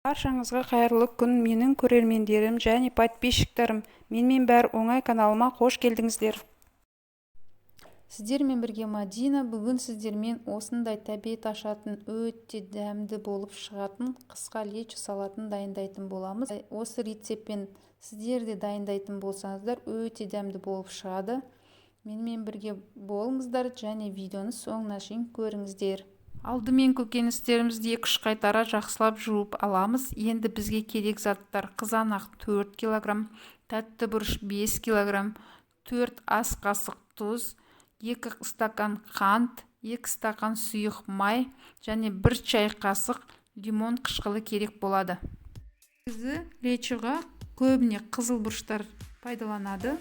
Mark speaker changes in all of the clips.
Speaker 1: Баршаңызға қайырлы күн, менің көрермендерім және подписчиктерім! Менімен бәрі оңай каналыма қош келдіңіздер.
Speaker 2: Сіздермен бірге Мадина. Бүгін сіздермен осындай тәбет ашатын, өте дәмді болып шығатын қысқа лечо салатын дайындайтын боламыз. Осы рецептпен сіздер де дайындайтын болсаңыздар, өте дәмді болып шығады. Менімен бірге болыңыздар және видеоны соңына шейін көріңіздер.
Speaker 1: Алдымен көкөністерімізді 2-3 қайтара жақсылап жуып аламыз. Енді бізге керек заттар: қызанақ 4 килограмм, тәтті бұрыш 5 килограмм, 4 ас қасық тұз, 2 стакан қант, 2 стакан сұйық май және 1 чай қасық лимон қышқылы керек болады. Негізі лечоға көбіне қызыл бұрыштар пайдаланады.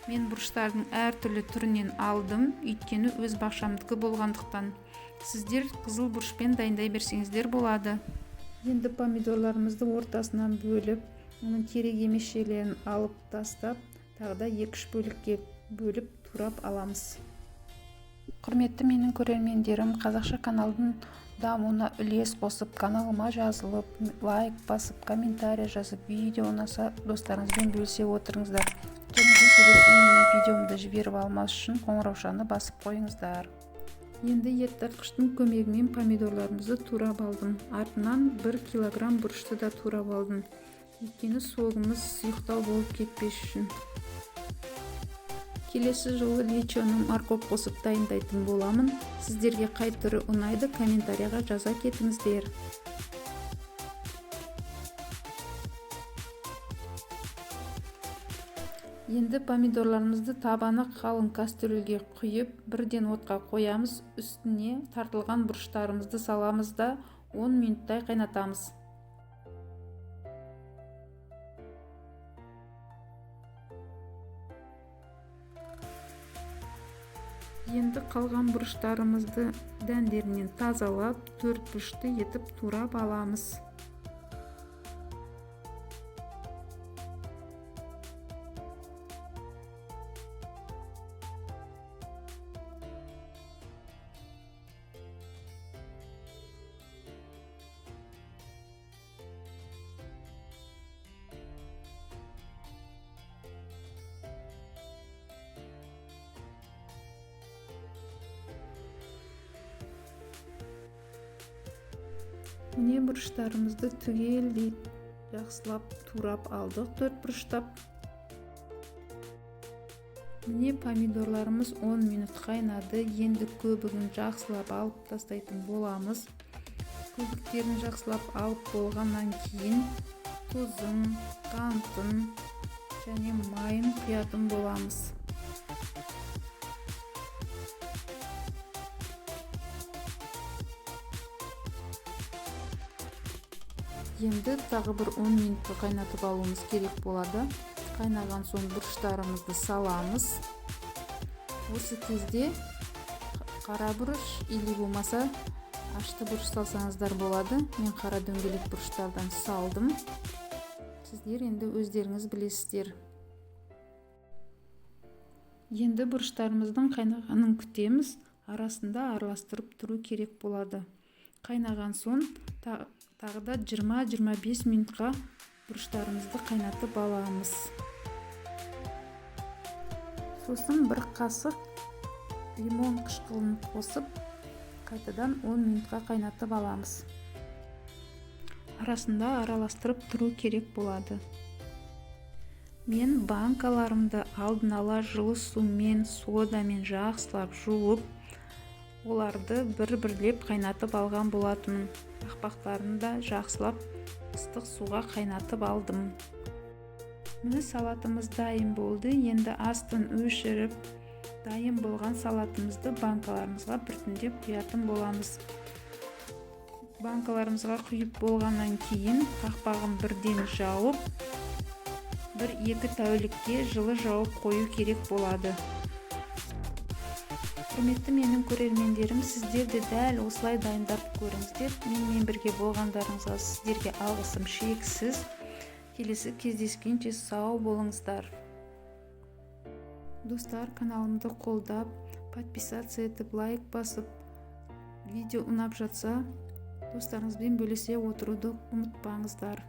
Speaker 1: Мен бұрыштардың әртүрлі түрінен алдым, өйткені өз бақшамдікі болғандықтан. Сіздер қызыл бұрышпен дайындай берсеңіздер болады.
Speaker 2: Енді помидорларымызды ортасынан бөліп, оның керек емес жерлерін алып тастап, тағы да 2-3 бөлікке бөліп турап аламыз.
Speaker 1: Құрметті менің көрермендерім, қазақша каналдың дамуына үлес қосып, каналыма жазылып, лайк басып, комментарий жазып, видео ұнаса достарыңызбен бөлісе отырыңыздар. Және де келесі менің видеомды жіберіп алмас үшін қоңыраушаны басып қойыңыздар.
Speaker 2: Енді ет тартқыштың көмегімен помидорларымызды турап алдым. Артынан 1 килограмм бұрышты да турап алдым. Өйткені согымыз сұйықтау болып кетпес үшін. Келесі жолы лечоны морковь қосып дайындайтын боламын. Сіздерге қай түрі ұнайды, комментарияға жаза кетіңіздер. Енді помидорларымызды табаны қалың кастрюльге құйып, бірден отқа қоямыз. Үстіне тартылған бұрыштарымызды саламыз да 10 минуттай қайнатамыз. Енді қалған бұрыштарымызды дәндерінен тазалап, төрт бұрышты етіп турап аламыз. Міне бұрыштарымызды түгелдей жақсылап турап алдық, төрт бұрыштап. Міне помидорларымыз 10 минут қайнады. Енді көбігін жақсылап алып тастайтын боламыз. Көбіктерін жақсылап алып болғаннан кейін тұзын, қантын және майын құятын боламыз. Енді тағы бір 10 минутқа қайнатып алуымыз керек болады. Қайнаған соң бұрыштарымызды саламыз. Осы кезде қара бұрыш или болмаса ашты бұрыш салсаңыздар болады. Мен қара дөңгелек бұрыштардан салдым. Сіздер енді өздеріңіз білесіздер. Енді бұрыштарымыздың қайнағанын күтеміз. Арасында араластырып тұру керек болады. Қайнаған соң тағы да 20-25 минутқа бұрыштарымызды қайнатып аламыз. Сосын бір қасық лимон қышқылын қосып, қайтадан 10 минутқа қайнатып аламыз. Арасында араластырып тұру керек болады. Мен банкаларымды алдын ала жылы сумен, содамен жақсылап жуып, оларды бір-бірлеп қайнатып алған болатынмын. Қақпақтарын да жақсылап ыстық суға қайнатып алдым. Міне салатымыз дайын болды. Енді астын өшіріп, дайын болған салатымызды банкаларымызға біртіндеп құятын боламыз. Банкаларымызға құйып болғаннан кейін қақпағын бірден жауып, бір-екі тәулікке жылы жауып қою керек болады. Құрметті менің көрермендерім, сіздер де дәл осылай дайындап көріңіздер. Менімен бірге болғандарыңызға сіздерге алғысым шексіз. Келесі кездескенше сау болыңыздар. Достар, каналымды қолдап, подписаться етіп, лайк басып, видео ұнап жатса, Достарыңызбен бөлісе отыруды ұмытпаңыздар.